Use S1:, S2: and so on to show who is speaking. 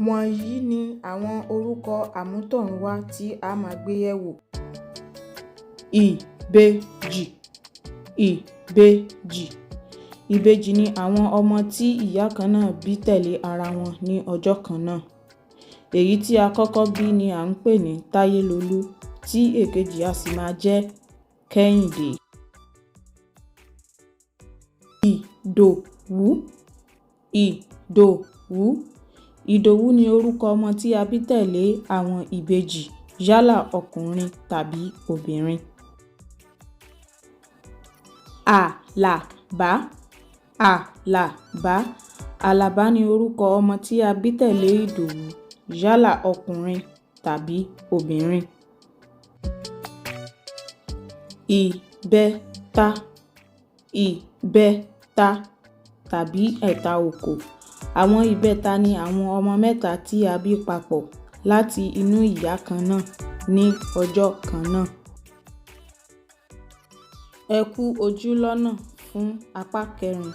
S1: Wọ̀nyí ni àwọn orúkọ àmútọ̀runwá tí a máa gbé yẹ̀wò. Ìbejì. Ìbejì. Ìbejì ni àwọn ọmọ tí ìyá kan náà bí tẹ̀lé ara wọn ní ọjọ́ kan náà. Èyí tí a kọ́kọ́ bí ni à ń pè ní Táyélolú, tí èkejì a sì máa jẹ́ Kẹ́hìndé. Ìdòwú. Ìdòwú. Ìdòwú ni orúkọ ọmọ tí a bí tẹ̀lé àwọn ìbejì, yálà ọkùnrin tàbí obìnrin. Àlàbá. Àlàbá. Àlàbá ni orúkọ ọmọ tí a bí tẹ̀lé Ìdòwú, yálà ọkùnrin tàbí obìnrin. Ìbẹta. Ìbẹta tàbí ẹ̀ta òkò. Àwọn ìbẹta ni àwọn ọmọ mẹ́ta tí a bí papọ̀ láti inú ìyá kan náà ní ọjọ́ kan náà. Ẹ kú ojú lọ́nà fún apá kẹrin.